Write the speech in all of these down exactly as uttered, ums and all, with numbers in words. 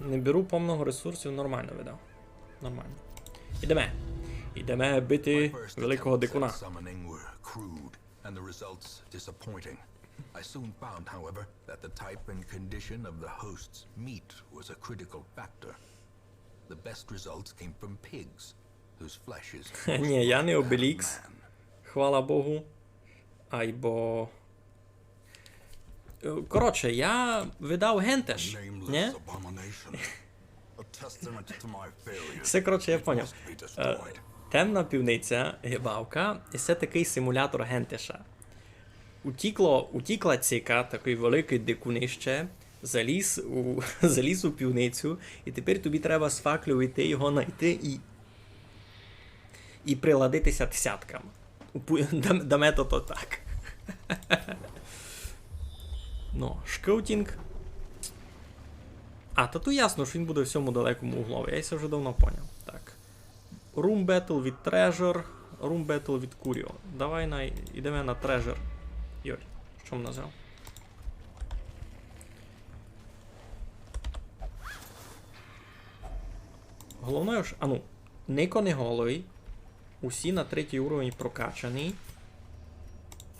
Не беру повного ресурсів, нормално видав. Нормално. Ідеме. Ідеме бити великого дикуна. And the results disappointing. I soon found, however, that the type and condition of the host's meat was a critical factor. The best results came from pigs, whose flesh is Ні, я не Обелікс. Хвала Богу. Айбо. Е, коротше, я видав гентеш, ні? Се, коротше, я поняв. Е, Темна пивниця, гибавка, і се такый симулятор гентеша. Утікло, утікла цика, такый великый дикунище, заліз у, заліз у пивницю, і тепер тобі треба з факлів іти, його найти і, і приладитися десяткам. Даме то, то так. Ну, шкутінг. А, та ту ясно, што він буде в сьому далекому углови. Я се вже давно поняв. Так. Room Battle від Treasure, Room Battle від Curio. Давай най, ідеме на Treasure. Йой, што м нажав? Головне, ож, ану, нико не голый. Усі на третій уровень прокачані.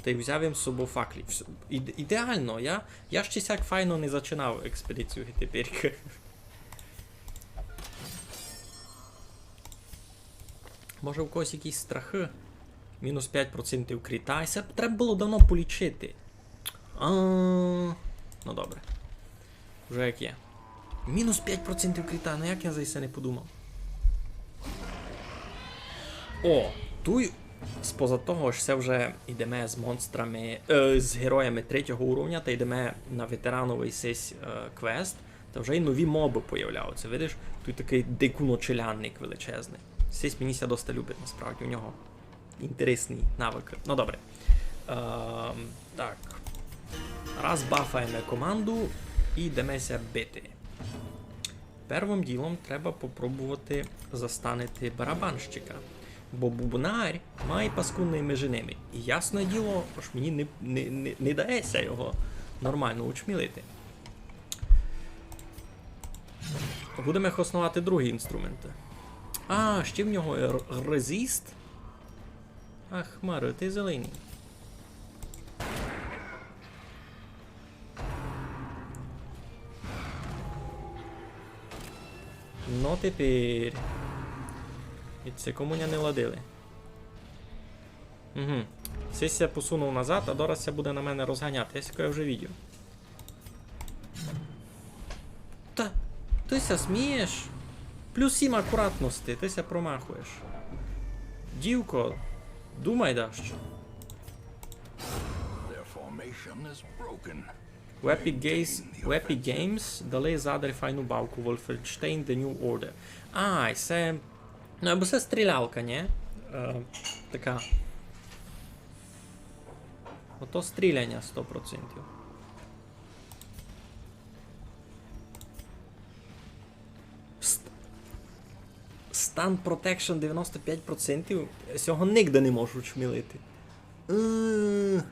Тай взяв им з собов факлі. Всьо, іде-, ідеално. Я, я ще сяк файно не зачинав експедицію теперь. Може, у когось якісь страхы? Мінус пять процентів кріта. І се б треба было давно полічити. А, ну добре. Вже як є. Мінус пять процентів кріта, ну як я за се не подумав? О, туй, споза того, ож се вже йдеме з монстрами, е, з героями третього уровня, та йдеме на ветерановый сись, е, квест, та вже й нові мобы появляються. Видиш, туй такый дикуночелянник величезный. Сись мені ся доста любить, насправді, у нього інтересні навыкы. Ну, добре. Ем, так. Раз бафаєме команду і йдеме ся бити. Первым ділом треба попробовати застанити барабанщика. Бо бубнарь має паскудный межи ними. І ясне діло, ож мені не, не, не, не дає ся його нормално учмілити. Будеме хосновати другі інструменты. А, ще в нього р-, резіст. Ах, Марю, ты зеленый. Ну, тепер. І се комуня не ладили. Угу. Сись ся посунув назад, а дораз ся буде на мене розганяти. Я сякоє вже видів. Та, ты ся смієш? Плюс сім акуратности, ты ся промахуєш. Дівко, думай дашто. Their formation is broken. В Epic Games, в Epic Games дали задарь файну бавку Wolfenstein The New Order. А, і се... Ну, або се стрілялка, ні? Е, така. Ото стріляня сто процентів. Ст-, Stun Protection девяносто пять процентів. Сього нигде не можу чмілити. Е.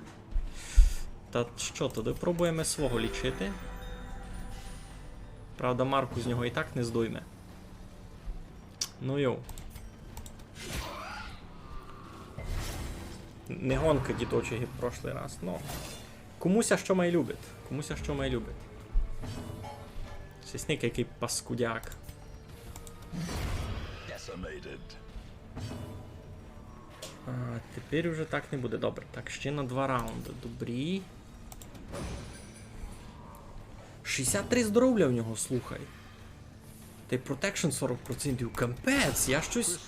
Та што, тогды пробуєме свого лічити. Правда, марку з нього і так не здойме. Ну йоу. Не гонка, діточі, як прошлый раз, но. Кому ся што май любить. Кому ся што май любить. Сись никай, якый паскудяк. Decimated. А, тепер уже так не буде. Добре. Так, ще на два раунды. Добрі. Шістдесят три здоровля в нього, слухай. Тай protection сорок процентів. Капець, я штось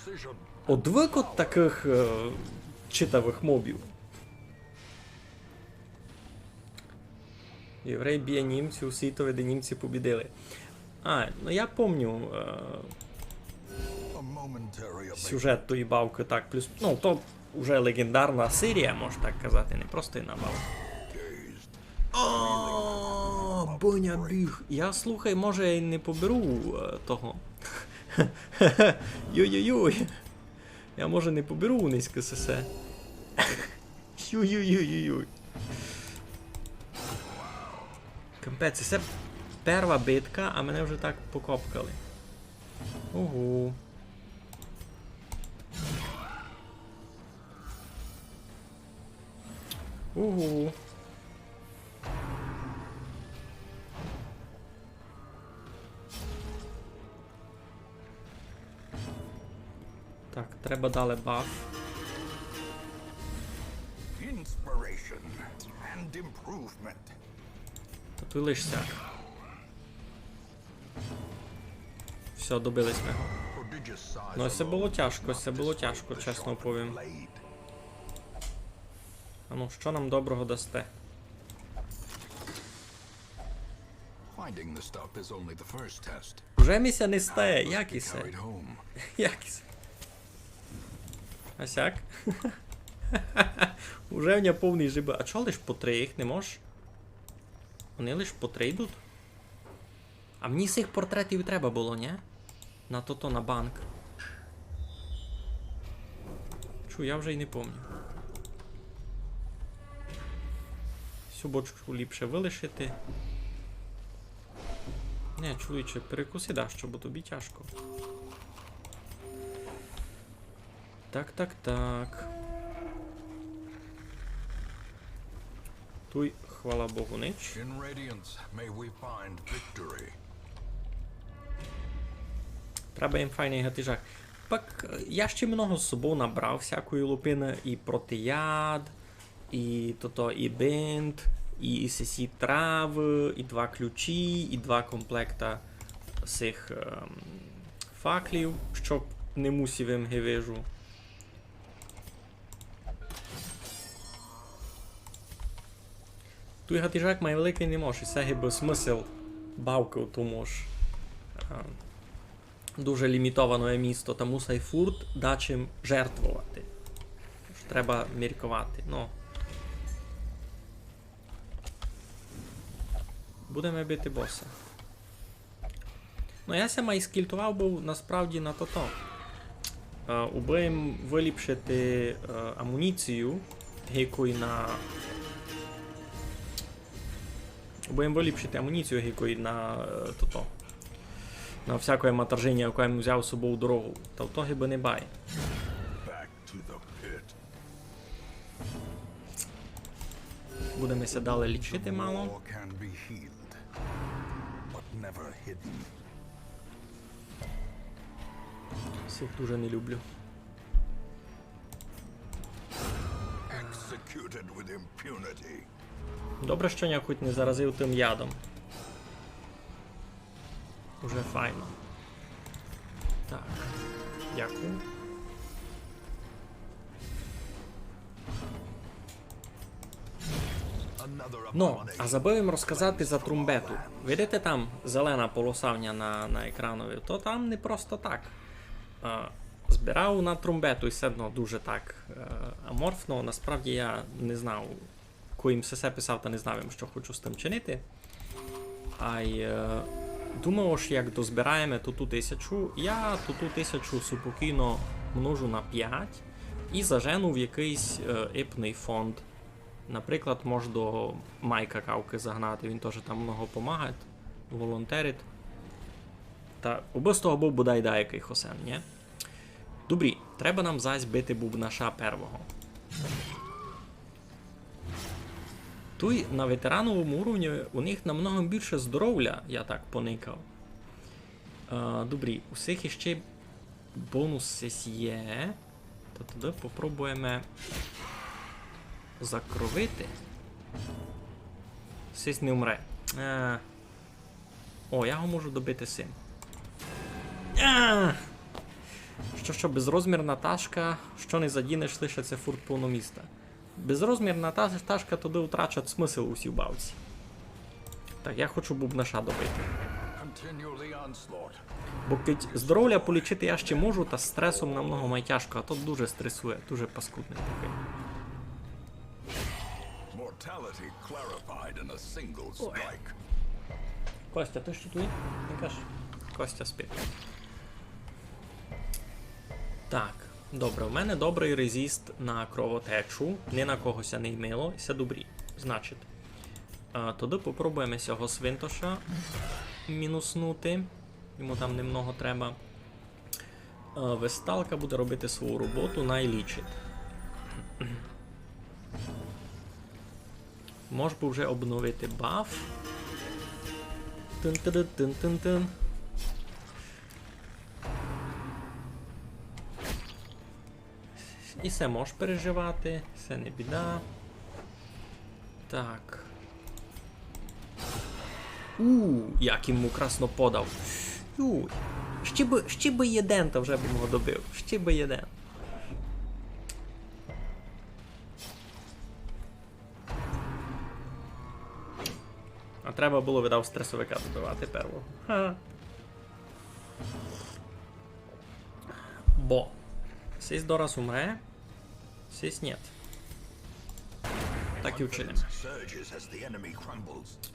одвык од такых, е, читавых мобів. Єврей б'є німців у світові, де німці побідили. А, ну я помню, е, сюжет тої бавкы, так, плюс, ну, то вже леґендарна серія, мож так казати, не просто єдна бавка. О, Боня біг. Я, слухай, може, й не поберу, е, того. Йой-йой-йой. Я, може, не поберу у низько сесе. Юй-юй-юй-юй-юй. Капець, се... Перва битка, а мене вже так покопкали. Ого. Ого. Так, треба далі баф. Inspiration and improvement. Та туй лиш сяк. Всьо, добили сьме го. Ну, се было тяжко, се было тяжко, чесно повім. А ну, што нам доброго дасте? Finding the stuff is only the first test. Уже ми ся не стає, як і се? Як і се? А сяк? Уже в ня повный жиба. А чого лиш по три їх не мож? Они лиш по три йдуть? А мені сих портретів треба было, нї? На тото, на банк. Чу, я вже й не помню. Сю бочку ліпше вылишити. Не, чоловіче, перекуси дашто, бо тобі тяжко. Так, так, так. Туй, хвала Богу, нич. In radiance may we find victory. Треба їм файный гатижак. Пак, е, я ще много з собов набрав всякої лупины, і протияд, і тото, і бинт, і, і сесі травы, і два ключі, і два комплекта сих, ем, факлів, што не мусив им ги вижу. Туй гатижак май великый не мож, і се гибы смысл бавкы в тому ж. Ем, дуже лімітоване місто, та мусай фурт дачим жертвовати. Тож треба мірковати. Ну. Будеме бити боса. Ну, я ся май скільтовав быв насправді на тото. Е, убы їм выліпшити, е, амуніцію, гикой на Бо їм выліпшити амуніцію, гикой на, е, тото. На всякоє матержиня, яке я взяв з собов у дорогу. Та в того бы не бай. Back to the pit. Будеме ся далі лічити мало. War can be healed, but never hidden. Всіх дуже не люблю. Executed with impunity. Добре, што я хоть не заразив тым ядом. Уже файно. Так, дякую. Ну, а забыв їм розказати за трумбету. Видите, там зелена полоса в ня на, на екранові? То там не просто так. А, збирав на трумбету і все одно дуже так, е, аморфно. Насправді я не знав, коли їм все писав, та не знав їм, што хочу з тым чинити. Ай, е, думав, ож як дозбираєме ту, ту тисячу, я ту, ту тисячу супокійно множу на пять і зажену в якыйсь, е, ипный фонд. Наприклад, мож до Майка Кавкы загнати, він тоже там много помагає, волонтерить. Та убы з того быв бодай даякый хосен, нї? Добрі, треба нам зась бити бубнаша первого. Туй на ветерановому уровні у них намного більше здоровля, я так поникав. Е, добрі, у сих іще бонус сесь є. Та тогды попробуєме закровити. Сись не умре. Е. О, я го можу добити сим. А! Што, што, безрозмірна ташка, што не задінеш, лишиться фурт повно міста. Безрозмірна та-, ташка, тогды втрачать смысл у сій бавці. Так, я хочу бубнаша добити. Continue the onslaught. Бо кидь здоровля полічити я ще можу, та з стресом намного май тяжко, а то дуже стресує, дуже паскудный такый. Mortality clarified in a single strike. Костя, ты што туй? Не кажеш? Костя спить. Так, добре, у мене добрый резіст на кровотечу, ни на кого ся не ймило, і се добрі. Значить, А, тогды попробуєме сього свинтоша мінуснути. Йому там немного треба. А, весталка буде робити свою роботу, най лічить. Мож бы вже обновити баф. Тин-тин-тин-тин-тин. І се мож переживати, се не біда. Так. У, як йому красно подав. Юй. Ще бы, ще бы єден, та вже бы його добив. Ще бы єден. А треба было, видав, стресовика добивати первого. Ха. Бо сись дораз умре, сись нєт. Так і вчинимо. Surges as the enemy crumbles.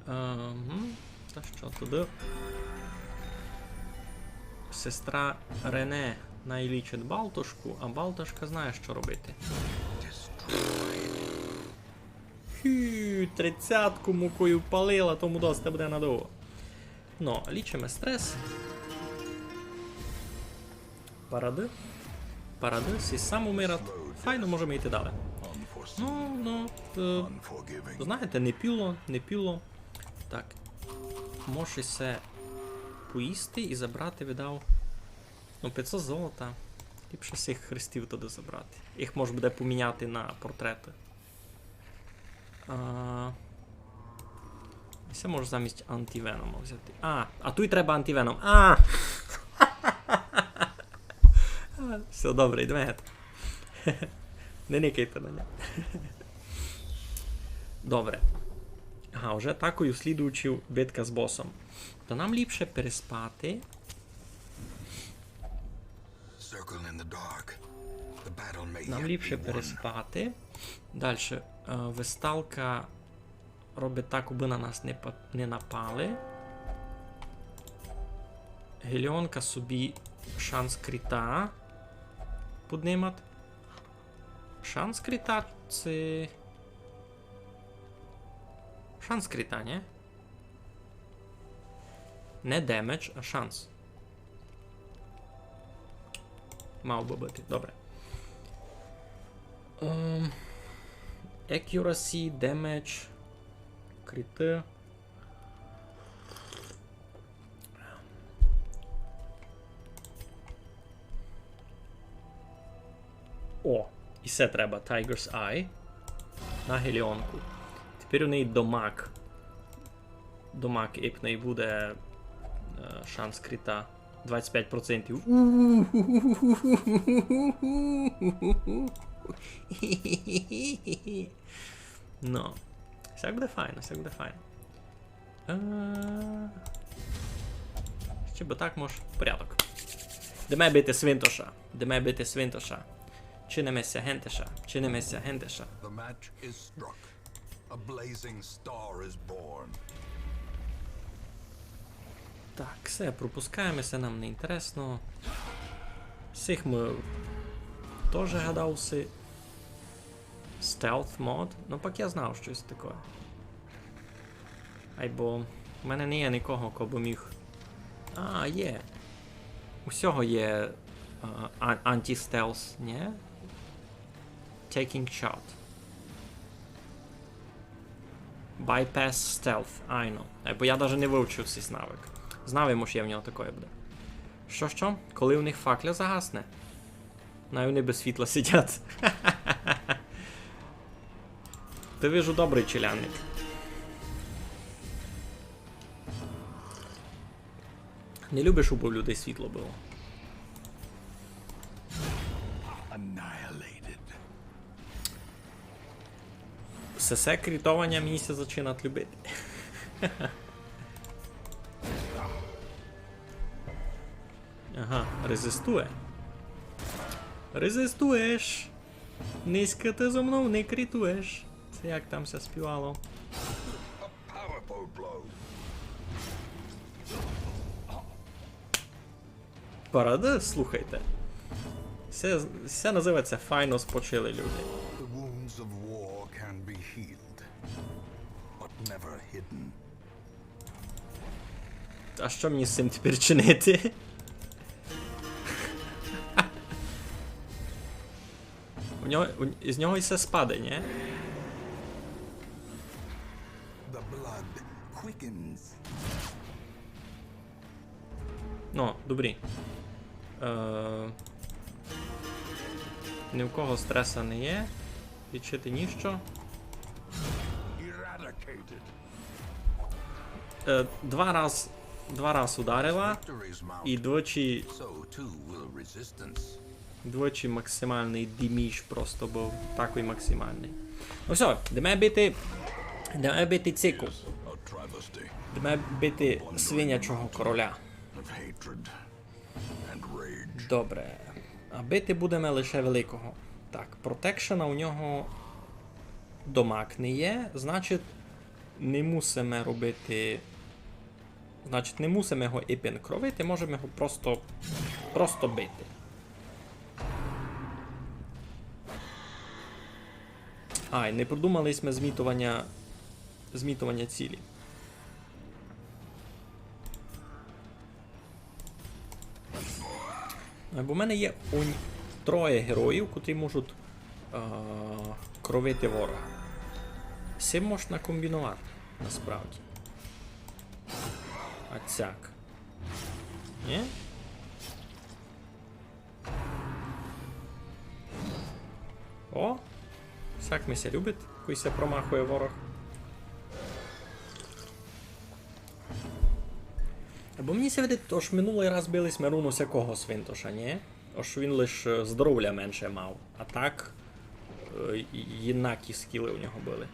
Ем, та што, туды? Сестра Рене най лічить Балтошку, а Балтошка знає, што робити. Хю, тридцятку мукою впалила, тому доста буде надовго. Но, лічиме стрес. Парады. Парады, сись сам умират. Файно, можеме йти далі. Ну, ну, е, знаєте, не піло, не піло. Так. Може се поїсти і забрати, видав. Ну, пятьсот золота. Ліпше сих хрестів туды забрати. Їх мож буде поміняти на портреты. А, і се можу замість антивенома взяти. А, а туй треба антивеном. А! Всьо добре, йдеме геть. Не никайте на нього. Добре. Ага, вже такою слідуючи битка з босом. То нам ліпше переспати. Circle in the dark. The battle may yet be won. Нам ліпше переспати. Дальше, е, весталка робить так, убы на нас не па-, не напали. Геліонка собі шанс кріта поднимат. Шанс кріта це... Шанс кріта, нє? Не демедж, а шанс. Мав бы быти. Добре. Ем, accuracy, damage, кріты. О, і се треба, Tiger's Eye. На геліонку. Тепер у неї домак. Домак ипний буде, е, шанс кріта. Двадцять пять процентів. Ну. Всяк буде файно, всяк буде файно. Е, ще бы так, мож. Порядок. Йдеме бити свинтоша. Йдеме бити свинтоша. Чиниме ся, гентеша. Чиниме ся, гентеша. The match is struck. A blazing star is born. Так, всьо, пропускаєме, се нам не інтересно. Сих мы тоже гадав си. Stealth mode? Ну, пак я знав штось таке. Айбо в мене не є никого, ко бы міг. А, є. У сього є, а, а, анті-стелс, нє? Taking shot. Bypass stealth, айно. Е, бо я даже не вывчив сись навык. Знав им, ож є в нього такоє буде. Што, што? Коли у них факля загасне? Най они без світла сидять. Ты, вижу, добрый челядник. Не любиш, убы у людей світло было. Annihilated. Сесе крітованя мені ся зачинать любити. Ага, резистує. Резистуєш. Низько ты зо мнов не крітуєш. Се як там ся співало? Парада, слухайте. Се, се называється файно спочили люди. The wounds of war can be healed, but А што мені з сим тепер чинити? У нього, у, із нього і все спаде, ні? The blood quickens. Ну, добрі. Е, ні в кого стреса не є. Лічити ніщо. Е, два раз, два раз ударила. І двічі, двічі максималный демідж просто быв. Такый максималный. Ну всьо, йдеме бити, йдеме бити цику. Йдеме бити свинячого короля. Добре. А бити будеме лише великого. Так, протекшена у нього домак не є, значить, не мусиме робити. Значить, не мусиме його іпен кровити, можеме його просто, просто бити. Ай, не продумали сьме змітованя, змітованя цілі. Е, бо в мене є онь троє героїв, котрі можуть, е, кровити ворога. З сим можна комбінувати, насправді. А цяк. Ні? О! Сяк ми ся любить, кой ся промахує ворог. Бо мені ся видить, ож минулый раз били сьме руно сякого свинтоша, ні? Ож він лиш, е, здоровля менше мав. А так, е, й-, єднакі скілы у нього были.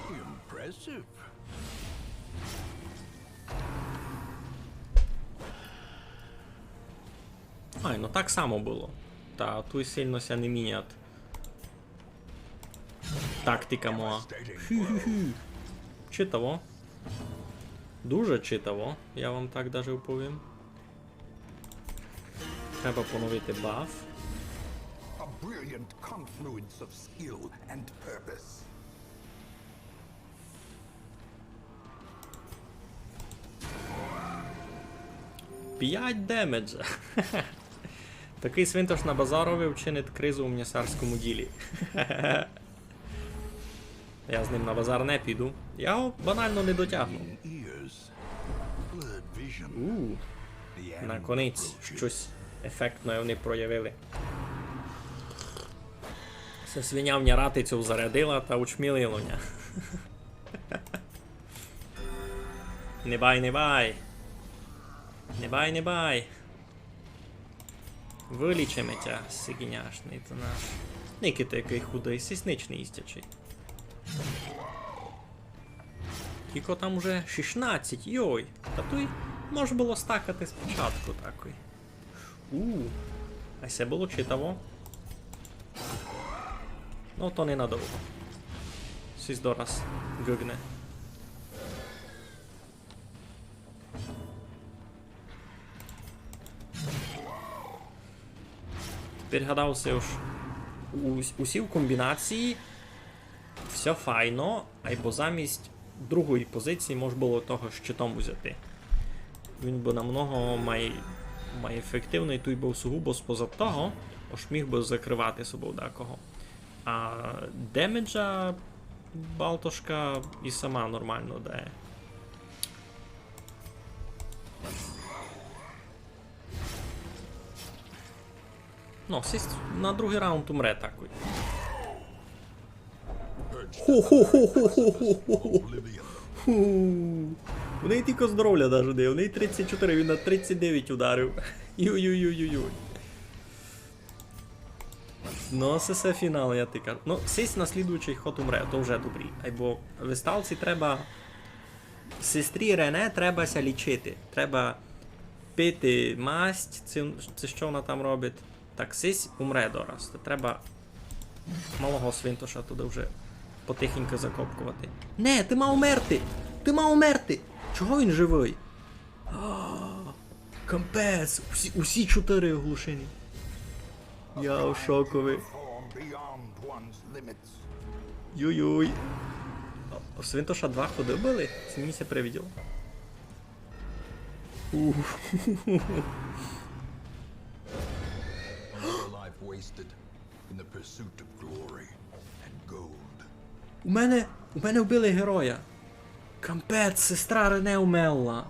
Impressive. Ай, ну так само было. Та туй сильно ся не мінять. Тактика моя. Хю-хю-хю. Читаво. Дуже читаво, я вам так даже вповім. Треба поновити баф. A brilliant confluence of skill and purpose. Пять демеджа. Такый свинтош на базарови вчинить кризу у мнясарському ділі. Я з ним на базар не піду. Я його банално не дотягну. У, наконець щось ефектне вони проявили. Се свиня в ня ратицю зарядила та учмілило ня. Не бай, не бай. Не бай, не бай. Вылічиме тя, сиґіняшный ти наш. Никай ти, якый худый, сись нич не їстячый. Кілько там уже? Шістнадцять, йой. Та туй мож было стакати спочатку такой. У, а се было читаво. Ну, то ненадовго. Сись дораз гыгне. Тепер гадав си уж ус-, усі в комбінації, всьо файно, айбо замість другої позиції мож было того щитом узяти. Він бы намного май, май ефективный, туй быв сугубо споза того, ож міг бы закрывати собою декого. А демеджа балтошка і сама нормално дає. Ну, сись на другый раунд умре такой. Ху-ху-ху-ху-ху-ху-ху. Ху. У неї тілько здоровля даже не є, у неї тридцять чотири, він на тридцять девять ударив. Юй-юй-юй-юй-юй. Ну, се, се фінал, я ти кажу. Ну, сись на слідуючый ход умре, то вже добрі. Айбо весталці треба, сестрі Рене треба ся лічити. Треба пити масть, це, це што вона там робить. Так, сись умре дораз. Та треба малого свинтоша туды вже потихеньку закопкувати. Не, ты мав умерти! Ты мав умерти! Чого він живый? А, капець! Усі, усі чотири оглушені. Я в шокови. Юй-юй. Свинтоша два ходы были? Ци мені ся привиділо? Ух. A life wasted in the pursuit of glory and gold. У мене, у мене вбили героя. Кампець, сестра Рене умерла.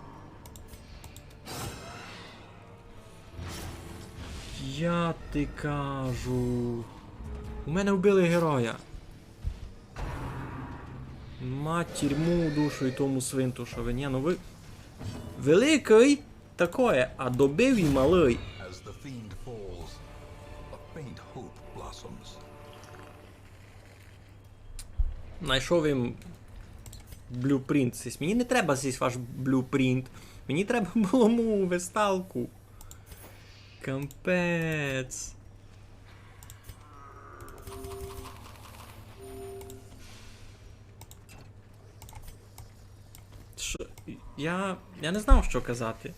Я ти кажу. У мене вбили героя. Матір му душу і тому свинтушови. Ні, ну вы... Великый такоє, а добив і малый. As the fiend falls, a faint hope blossoms. Найшов им блюпринт сись. Мені не треба сись ваш блюпринт. Мені треба было му весталку. Кампець. Ш... Я, я не знав, што казати.